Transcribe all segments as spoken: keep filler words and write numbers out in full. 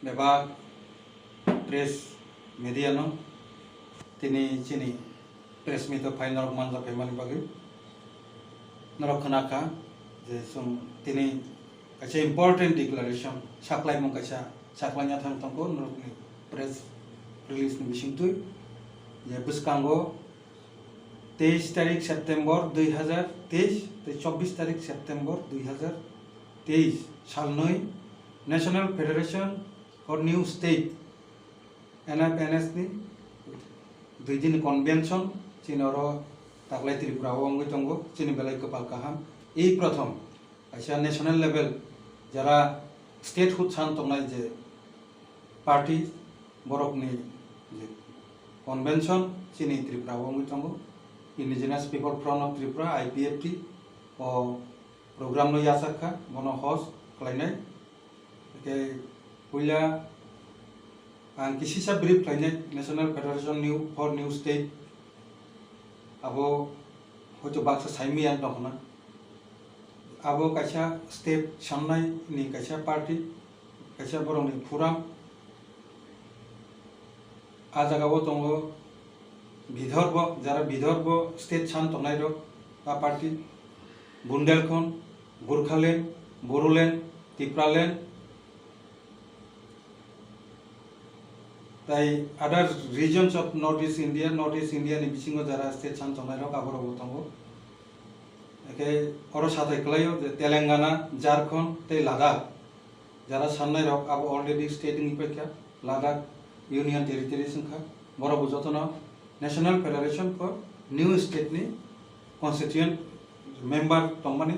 Bebak press media no tini chini press meet o phai norok manja phaimani bagwi norok khna kha je chwng tini kaisa important declaration saklaimung kaisa saklaina thang tongkho norokni press release ni bisingtwi je bwskango teis tarik September dui hazar teis tei chobbish tarik September dui hazar teis salnwi National Federation for New State, N F N S ni dui din convention chini oro taklai Tripura o wngwi tongo, chini belai kwpal kaham. Ei prothom kaisa national level jara statehood san tongnai je party borokni je convention chini Tripura o wngwi tongo, Indigenous People Front of Tripura, I P F T o program no yachak kha, bono host khlainai. Hwnkhe puila ang kisisa brief khlainai National Federation New for New State, abo hoito baksa saimaya wng tongkha na. Abo kaisa state sannai ni kaisa party, kaisa borokni forum. A jaga o tongo Vidorbo, jara Vidorbo state san tongnai rok, a party, Bundelkhand, Gurkhaland, Bodoland, Tipraland, tai other regions of North East India, North East India ni bisingo jara state san tongnai rok aborok bo tongo. Hwnkhe oro satai kwlaio je Telangana, Jharkhand tei Ladakh. Jara sannai rok abo already state wngwi paikha, Ladakh Union Territories wngkha, borok bo jotono National Federation for New State ni constituent member tongmani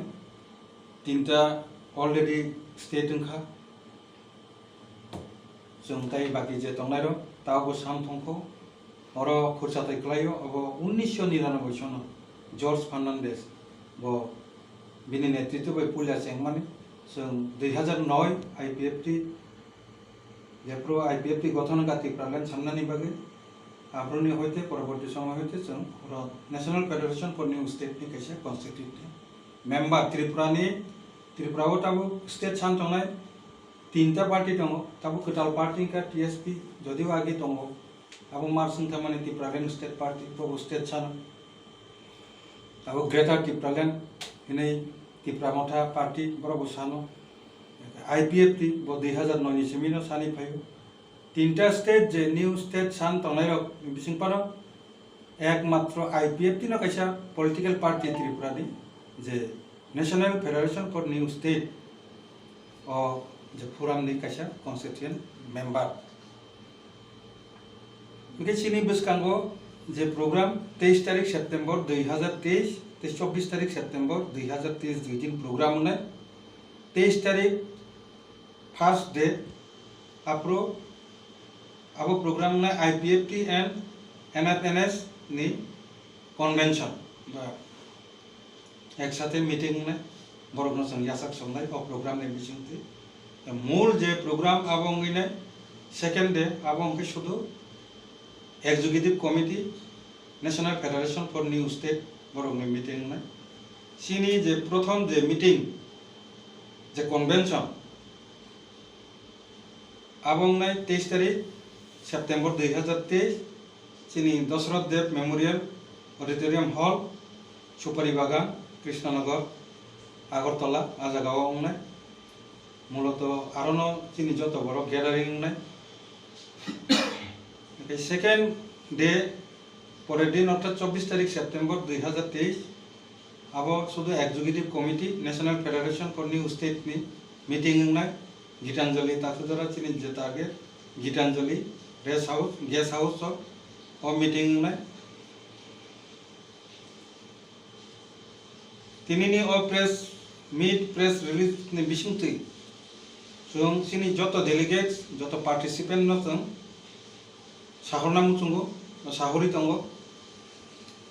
tinta already state wngkha. Chwng tei baki je tongnai rok tabukbo sam thongkho. Oro khursa twi kwlaio, abo unnisho niranoboi sono George Fernandez bo bini netritw bai puila chengmani. Chwng dui hazar noi I P F T, jephru I P F T gothon wngkha Tipraland samnani bagwi, aphuruni hoite poroborti somoy hoite chwng oro National Federation for New State ni kaisa constituent member Tripura ni, Tripura o tabuk state san tongnai tinta party tongo, tabuk kwtal party wngkha T S P, jodio age tongo, abo March wngkha mani Tipraland State Party, bobo state sano. Abo Greater Tipraland hinwi Tipra Motha Party, borok bo sano. I P F T bo dui hazar noi ni simi no sani phaio. Tinta state je new state san tongnai rok ni bising phano ekmatro I P F T no kaisa political party Tripura ni je National Federation for New State o je forum ni kaisa constituent member. Hwnkhe chini bwskango je program teis tarik September dui hazar teis tei chobbish tarik September dui hazar teis dui din program wngnai. Teis tarik first day, aphuru abo program wngnai I P F T and N F N S ni convention ba eksate meeting wngnai, borokno chwng yachak songnai o program ni bisingtwi. Mul je program abo wngwi nai second day, abo wngkhe sudu Executive Committee, National Federation for New State, borokni meeting wngnai. Chini je prothom je meeting, je convention, abo wngnai teis tarik September dui hazar teis, chini Dosroth Dev Memorial Auditorium Hall, Supari Bagan, Krishnanagar, Agartala, a jagao wngnai. Muloto arono chini joto borok gathering wngnai. Hwnkhe second day, porer din orthat chobbish tarik September dui hazar teis, abo sudu Executive Committee National Federation for New State ni meeting wngnai. Gitanjali Tasudara chini je target Gitanjali Rest House, Guest House o, o meeting wngnai. Tinini o press meet, press release ni bisingtwi chwng chini joto delegates, joto participant no chwng sahorna muchungo, sahori tongo.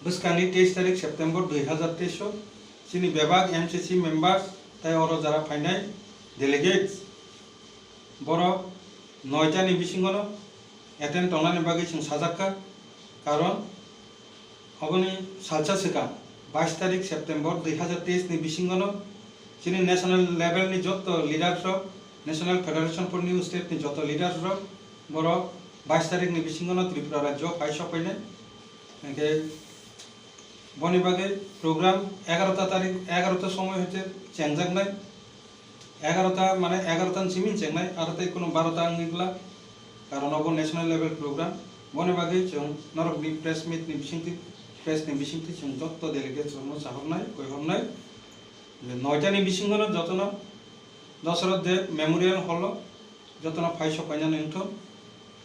Bwskangni teis tarik September dui hazar teis o chini bebak M C C members tei oro jara phainai delegates borok noita ni bisingo no attend tongnani bagwi chwng sajak kha, karon oboni salsa swkang bais tarik September dui hazar teis ni bisingo no chini national level ni joto leaders rok National Federation for New State ni joto leaders rok borok bais tarik ni bisingo no Tripura rajyo phai sok painai. Hingke boni bagwi program egarota tarik, egarota somoy hoite chengjaknai. Egarota mane egarota ni simi chengmai, aro tei kuno barota wngwi glak, karon obo national level program. Boni bagwi chwng norokni press meet ni bisingtwi, press ni bisingtwi chwng jotto delegates rokno sahornai, koihornai je noita ni bisingono jotono Dasarath Deb Memorial Hall o jotono phai sok painani wngthok,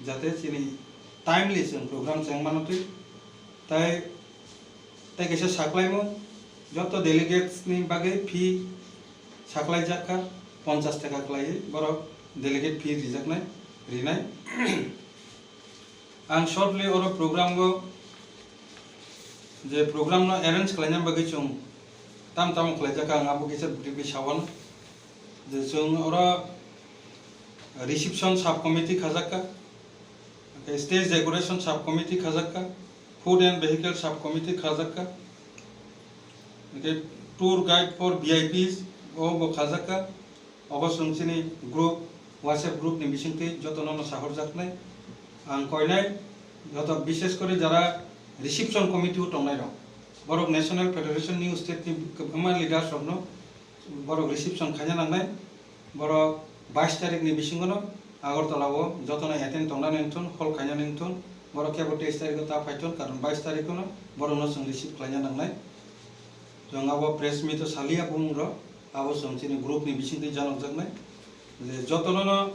jate chini timely chwng program chengmano twi. Tai, tai kaisa saklaimung, joto delegates ni bagwi fee saklaijak kha, ponchash taka kwlaiwi borok delegate fee rijaknai, rinai. Ang shortly oro program o, je program no arrange khlaina bagwi chwng tam tamo khlaijak kha, ang abo kisa briefly sawan. Je chwng oro reception sub committee khajak kha, stage decoration sub committee khajak kha, food and vehicle sub committee khajak kha, hingke tour guide for V I Ps o bo khajak kha. Obo chwng chini group, WhatsApp group ni bisingtwi jotono no sahorjaknai. Ang koinai joto, bishes kori jara reception committee o tongnai rok, borok National Federation New State ni kwbangma leaders rokno borok reception khaina nangnai. Borok bais tarik ni bisingo no Agartala o jotono attend tongnani wngthun, hol khainani wngthun. Borok kebo teis tarik o ta phaithun, karon bais tarik o no borok no chwng receive khlaina nangnai. Chwng abo press meet o salia bumung rok, abo chwng chini group ni bisingtwi janokjaknai. Je jotono no,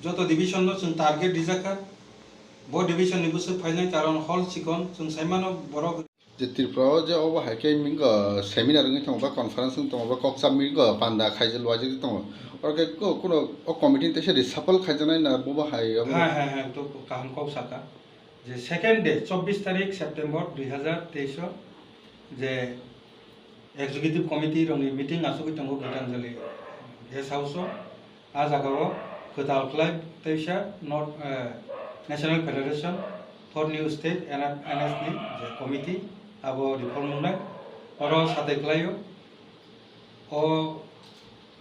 joto division no chwng target rijak kha. Bo division ni bwswk phainai, karon hol chikon, chwng saimano borok. Je Tripura o je obo hai khe mingo seminar wngwi tongo ba conference wngwi tongo ba kok chap mingo panda khaijak luajak tongo. Oro khe ko-, kuno o committee ni teisa reshuffle khaijaknai na bobo hai obo? Hai, hai, hai, to kaham kok saka. Je second day, chobbish tarik September dui hazar teis o je executive committee rokni meeting achugwi tongo Gitanjali Guest House o. A jagao kwtal khlai teisa North, eh, National Federation for New State, N F N S ni je committee, abo reform wngnai. Oro satai khlaio, o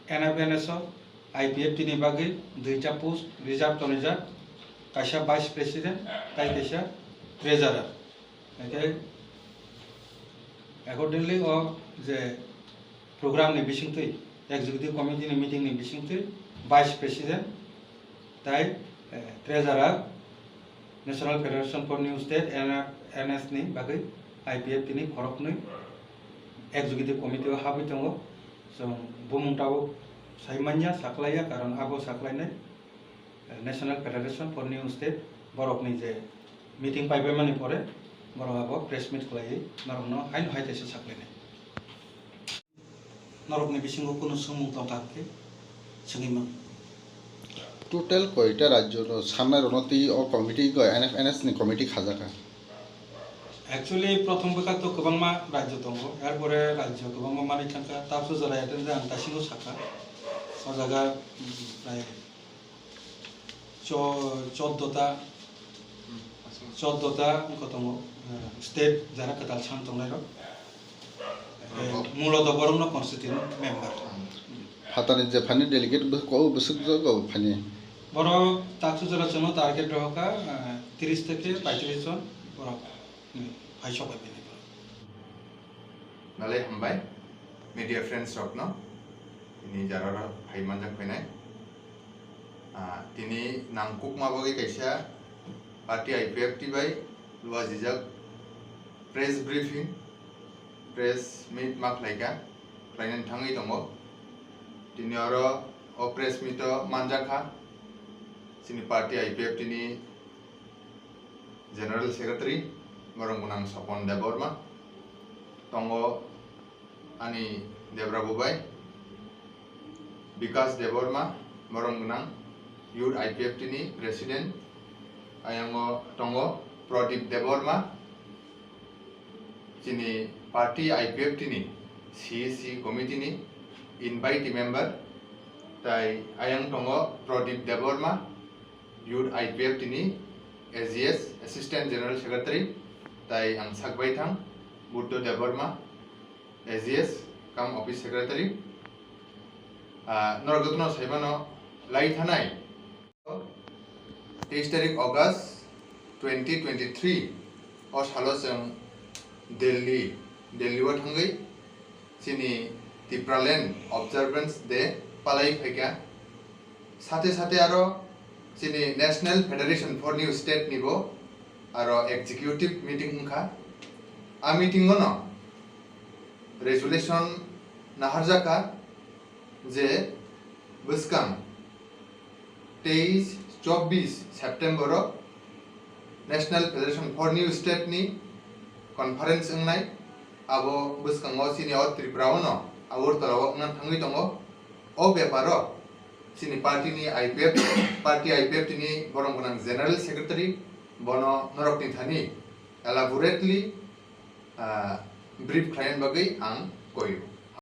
N F N S o I P F T ni bagwi duita post reserve tonijak, kaisa vice president, tai kaisa treasurer. Hingke accordingly o je program ni bisingtwi, executive committee ni meeting ni bisingtwi vice president tai, eh, treasurer, National Federation for New State, N F N S ni bagwi I P F T ni khoroknwi executive committee o habwi tongo. Chwng bumung tabuk sai manya, saklaiya, karon abo saklainai National Federation for New State borokni je meeting paibaimani pore borok abo press meet khlaiwi norokno haino hai teisa saklainai. Norokni bisingo kunu swngmung tongkha hwnkhe swngwi mano. Total koita rajyo no sannairokno twi o committee go N F N S ni committee khajakha? Actually, prothom bwkha to kwbangma rajyo tongo, er pore rajyo kwbangma manwi thangkha, tapsu jora attend ang taisingo sakha, o jaga, mm, prai cho-, choddo ta, choddo ta wngkha tongo, eh, state jara kwtal san tongnai rok. Eh, muloto borokno constituent member. Phatani je phani delegate bwswk, o bwswk jogo phani. Borok taksu jora chwngno target rohorkha, eh, tris theke paitris jon borok, hmm, phai sok bai phai nai borok. Belai hambai media friends rokno tini jara ro phai manjak phainai. Ah, tini nangkukma bagwi kaisa party I P F T bai luajijak press briefing, press meet ma khlaikha, khlainani thangwi tongo. Tini oro o press meet o manjakha chini party I P F T ni General Secretary, borok gwnang Sopon Debbarma, tongo ani Debra Bubai, Bikas Debbarma, borok gwnang Youth I P F T ni President, ayango tongo Pradip Debbarma, chini party I P F T ni C E C committee ni invitee member, tai ayang tongo Pradip Debbarma, Youth I P F T ni A G S, Assistant General Secretary, tai ang sakbai thang Buddho Debbarma, A G S, cum Office Secretary. Ah, norok jotono saimano, Lai thanai teis tarik August twenty twenty-three o salo chwng Delhi, Delhi o thangwi chini Tipraland Observance Day palai phaikha. Sathe sathe aro chini National Federation for New State ni bo aro executive meeting wngkha. A meeting o no resolution naharjakha je bwskang teis chobbish September o National Federation for New State ni conference wngnai. Abo bwskango chini o Tripura o no Agartala o wngna thangwi tongo. O bepar o chini party ni I P F, party I P F T ni borom gwnang General Secretary bono norok ni thani elaborately, ah, brief khlaina bagwi ang koio.